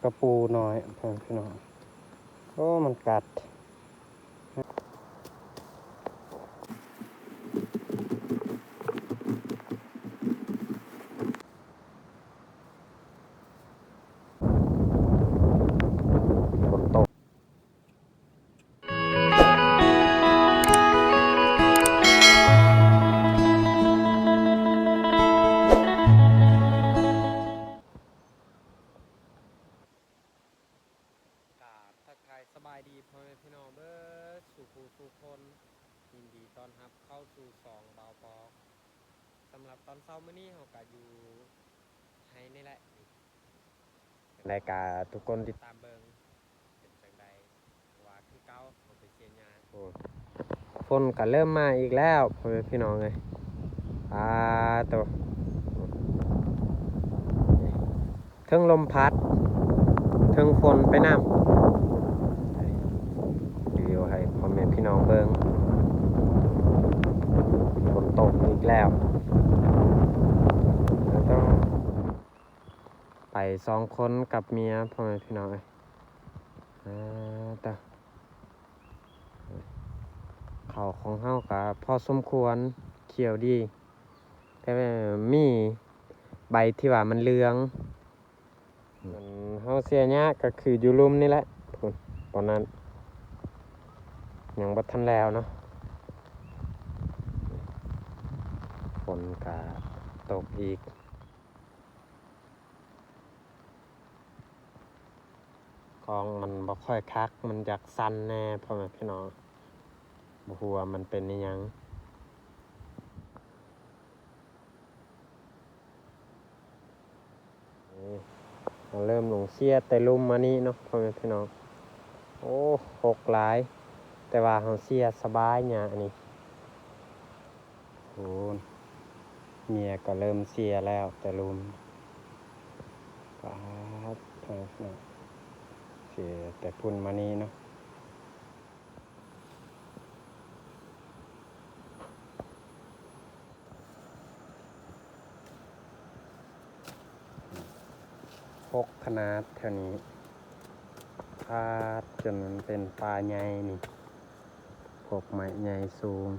ກະປູນ້ອຍ ເພື່ອນພີ່ນ້ອງ. ໂອ້ ມັນກັດ. ຝົນຕົກ. ກາບທັກທາຍສະບາຍດີພໍ່ແມ່ພີ່ນ້ອງເບິດສູ່ຜູ້ສູ່ຄົນ, ຍິນດີຕ້ອນຮັບເຂົ້າສູ່ຊ່ອງບ່າວປອກ. ສຳລັບຕອນເຊົ້າມື້ນີ້ເຮົາກະຢູ່ໄຮ່ນີ້ແຫຼະ. ຈັ່ງໃດກະທຸກຄົນຕິດຕາມເບິ່ງ ເປັນຈັ່ງໃດ ວ່າຄືເກົ່າ ເຮົາໄປເສຍຫຍ້າ. ໂອ້ ຝົນກະເລີ່ມມາອີກແລ້ວ ພໍ່ແມ່ພີ່ນ້ອງເອີຍ. ປາໂຕ ເທິງລົມພັດ ເທິງຝົນໄປນຳ. ຣີວິວໃຫ້ພໍ່ແມ່ພີ່ນ້ອງເບິ່ງ ຝົນຕົກອີກແລ້ວ. ແລ້ວຕ້ອງໄປສອງຄົນກັບເມຍ ພໍ່ແມ່ພີ່ນ້ອງເອີຍ. ອາ ຕະ ເຂົ້າຂອງເຮົາກະພໍສົມຄວນ ຂຽວດີ ແຕ່ວ່າມີໃບທີ່ວ່າມັນເຫຼືອງ. ມັນ ເຮົາເສຍຫຍ້າກະຄືຢູ່ລຸ່ມນີ້ແຫຼະ ພຸ້ນ ບ່ອນນັ້ນ ຍັງບໍ່ທັນແລ້ວເນາະ. ຝົນກະຕົກອີກ. ກ້ອງມັນບໍ່ຄ່ອຍຄັກ ມັນຢາກສັ່ນແດ່ ພໍ່ແມ່ພີ່ນ້ອງ. ບໍ່ຮູ້ວ່າມັນເປັນອີ່ຫຍັງ. ນີ້ ເຮົາເລີ່ມລົງເສຍແຕ່ລຸ່ມມານີ້ເນາະ ພໍ່ແມ່ພີ່ນ້ອງ. ໂອ້ ຮົກຫຼາຍ ແຕ່ວ່າເຮົາເສຍສະບາຍຫຍ້ານີ້. ໂອ້ ເມຍກໍເລີ່ມເສຍແລ້ວແຕ່ລຸ່ມ. ປາດ ເສຍແຕ່ພຸ້ນມານີ້ເນາະ. ຮົກຂະໜາດແຖວນີ້. ປາດ ຈົນມັນເປັນປ່າໃຫຍ່ນີ້ ພວກໄມ້ໃຫຍ່ສູງ.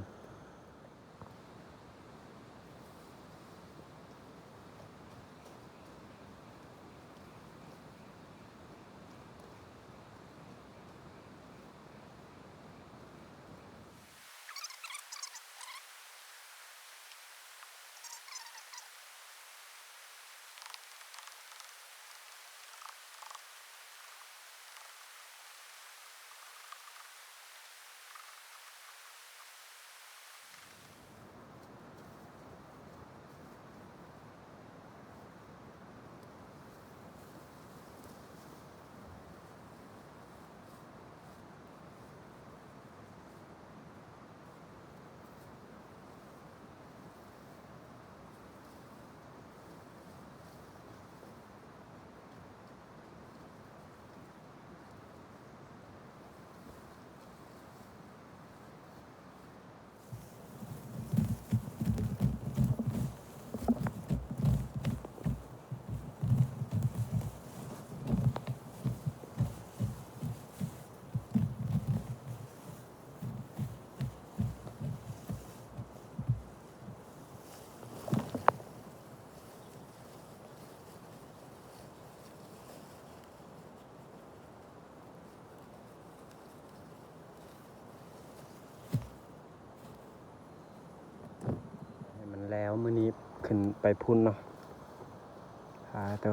ໃຫ້ມັນແລ້ວ ມື້ນີ້ຂຶ້ນໄປພຸ້ນເນາະ. ຫາໂຕ.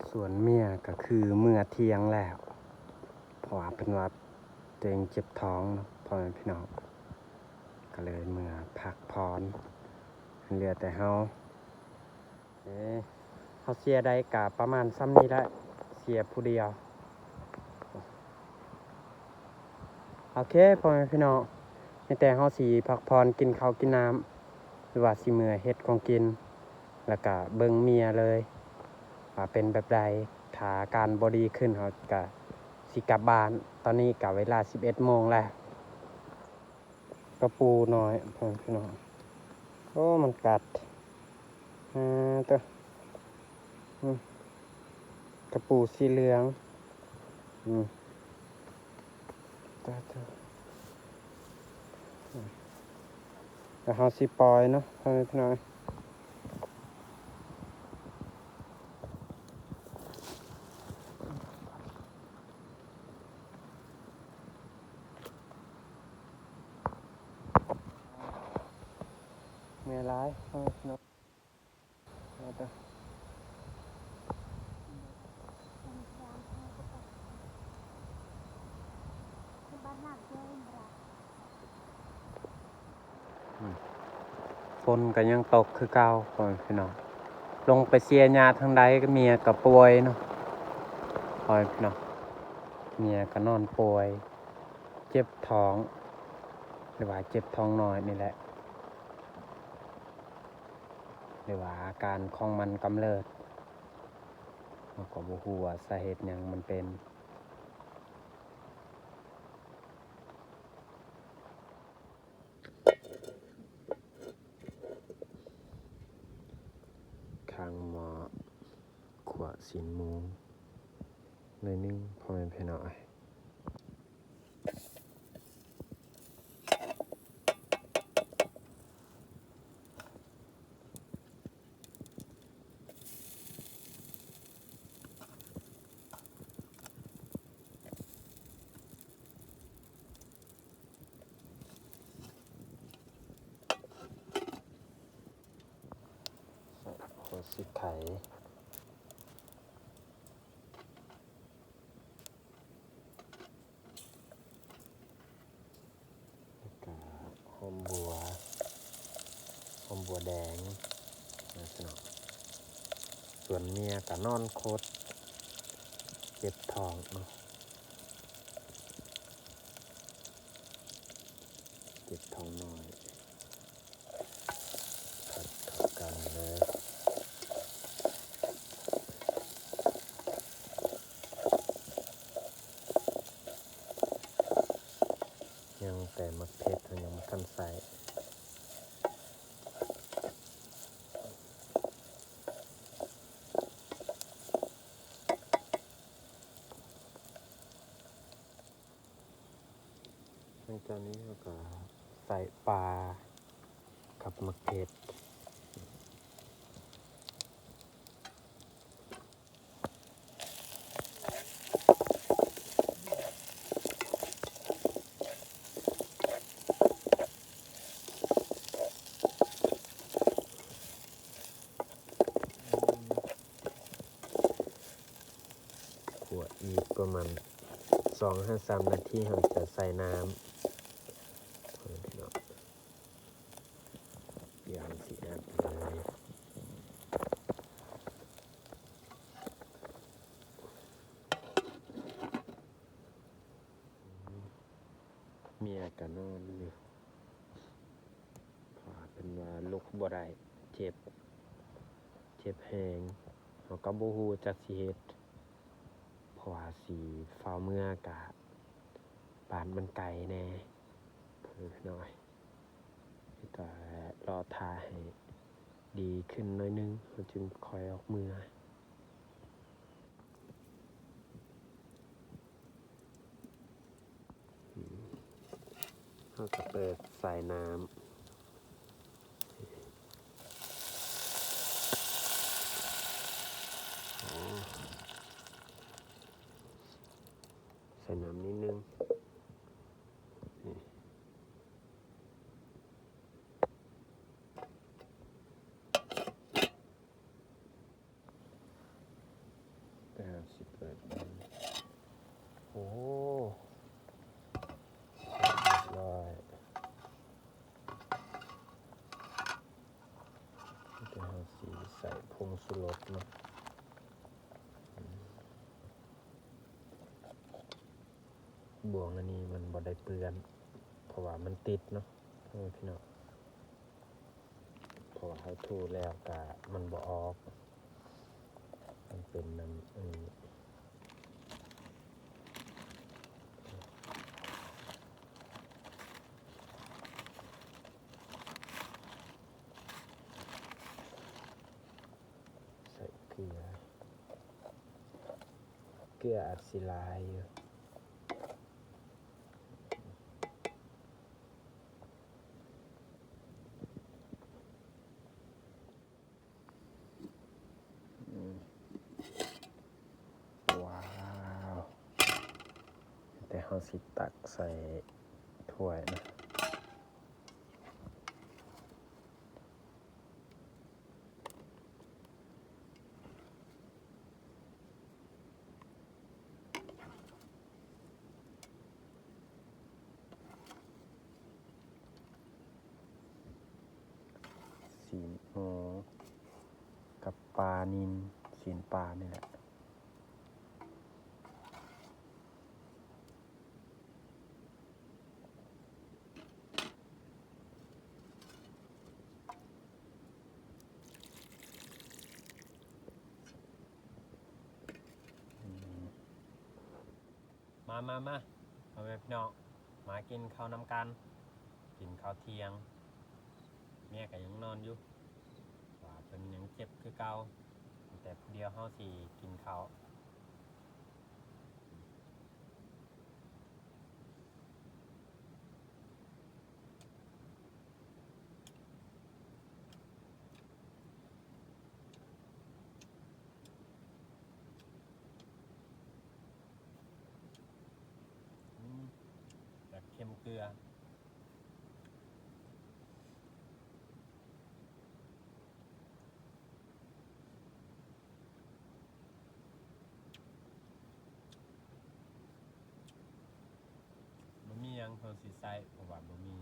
ສ່ວນເມຍກໍຄືເມືອທ່ຽງແລ້ວ ເພາະວ່າເພິ່ນວ່າຕົວເອງເຈັບທ້ອງເນາະ. ພໍ່ແມ່ພີ່ນ້ອງ ກໍເລີຍເມືອພັກຜ່ອນ ເຫຼືອແຕ່ເຮົາ ເອີ ເຮົາເສຍໄດ້ກະປະມານສ່ຳນີ້ແຫຼະ ເສຍຜູ້ດຽວ. ໂອເຄ ພໍ່ແມ່ພີ່ນ້ອງ ມີແຕ່ເຮົາຊິພັກຜ່ອນ ກິນເຂົ້າກິນນ້ຳ ຫຼືວ່າຊິເມືອເຮັດຂອງກິນ ແລ້ວກະເບິ່ງເມຍເລີຍວ່າເປັນແບບໃດ. ຖ້າອາການບໍ່ດີຂຶ້ນ ເຮົາກະຊິກັບບ້ານ. ຕອນນີ້ກະເວລາສິບເອັດໂມງແລ້ວ. ກະປູນ້ອຍ ພໍ່ແມ່ພີ່ນ້ອງ ໂອ້ ມັນກັດ ອາ ໂຕ ອືມ ກະປູສີເຫຼືອງ ອືມ ຕາຍ ຕາຍ ອືມ ແລ້ວເຮົາຊິປ່ອຍເນາະ ພໍ່ແມ່ພີ່ນ້ອງ. ເມື່ອຍຫຼາຍ ເອີ ເນາະ ເອີ ຝົນກໍຍັງຕົກຄືເກົ່າ ພໍ່ແມ່ພີ່ນ້ອງ. ລົງໄປເສຍຫຍ້າທາງໃດ ເມຍກໍປ່ວຍເນາະ ພໍ່ແມ່ພີ່ນ້ອງ. ເມຍກໍນອນປ່ວຍ ເຈັບທ້ອງ ຫຼືວ່າເຈັບທ້ອງນ້ອຍນີ້ແຫຼະ ຫຼືວ່າອາການຂອງມັນກຳເລີດ ເຮົາກໍບໍ່ຮູ້ວ່າສາເຫດຫຍັງມັນເປັນ. ຂ້າງໝໍ້ຂົ້ວຊີ້ນໝູໜ້ອຍໜຶ່ງ ພໍ່ແມ່ພີ່ນ້ອງເອີຍ. ຫົວສີໄຄ ແລ້ວກະຫອມບົວ ຫອມບົວແດງ ເນາະ ສ່ວນເມຍກະນອນຄົດ ເຈັບທ້ອງເນາະ ເຈັບທ້ອງນ້ອຍ. ຜັດເຂົ້າກັນເລີຍ ຍັງແຕ່ໝາກເຜັດເຮົາຍັງບໍ່ທັນໃສ່. ຫຼັງຈາກນີ້ເຮົາກໍໃສ່ປາກັບໝາກເຜັດ. ຂົ້ວອີກປະມານສອງຫາສາມນາທີ ເຮົາຈະໃສ່ນ້ຳ ເພື່ອເນາະ ດຽວເຮົາຊິອັດເລີຍ. ເມຍກໍນອນຢູ່ ເພາະວ່າເພິ່ນວ່າລຸກບໍ່ໄດ້ ເຈັບ ເຈັບແຮງ ເຮົາກໍບໍ່ຮູ້ຈັກຊິເຮັດ ເພາະວ່າຊິຟ້າວເມືອກະບ້ານມັນໄກແດ່ ເພິ່ນນ້ອຍ ກໍລໍຖ້າໃຫ້ດີຂຶ້ນໜ້ອຍໜຶ່ງ ເຮົາຈຶ່ງຄ່ອຍອອກເມືອ. ເຮົາກໍເປີດສາຍນ້ຳ ໂອ້ ໃສ່ນ້ຳນິດໜຶ່ງ ນີ້. ດຽວເຮົາຊິເປີດເບິ່ງ ໂອ້ ຮຽບຮ້ ບ່ວງອັນນີ້ມັນບໍ່ໄດ້ເປື້ອນ ເພາະວ່າມັນຕິດເນາະ ເອີ ພີ່ນ້ອງ ເພາະວ່າເຮົາຖູແລ້ວກະມັນບໍ່ອອກ ມັນເປັນນຳອັນນີ້. ໃສ່ເກືອ ເກືອອາດຊິຫຼາຍຢູ່. ອືມ ວ້າວ ແຕ່ເຮົາຊິຕັກໃສ່ຖ້ວຍນະ. ຊີ້ນໝູກັບປານິນ ຊີ້ນປານີ້ແຫຼະ. ອືມ ມາ ມາ ມາ ພໍ່ແມ່ພີ່ນ້ອງ ມາກິນເຂົ້ານຳກັນ ກິນເຂົ້າທ່ຽງ. ເມຍກໍຍັງນອນຢູ່ ວ່າເພິ່ນຍັງເຈັບຄືເກົ່າ ແຕ່ຜູ້ດຽວເຮົາຊິກິນເຂົ້າ. ອືມ ແບບເຄັມເກືອ. ບໍ່ມີຫຍັງເຮົາຊິໃຊ້ ເພາະວ່າບໍ່ມີ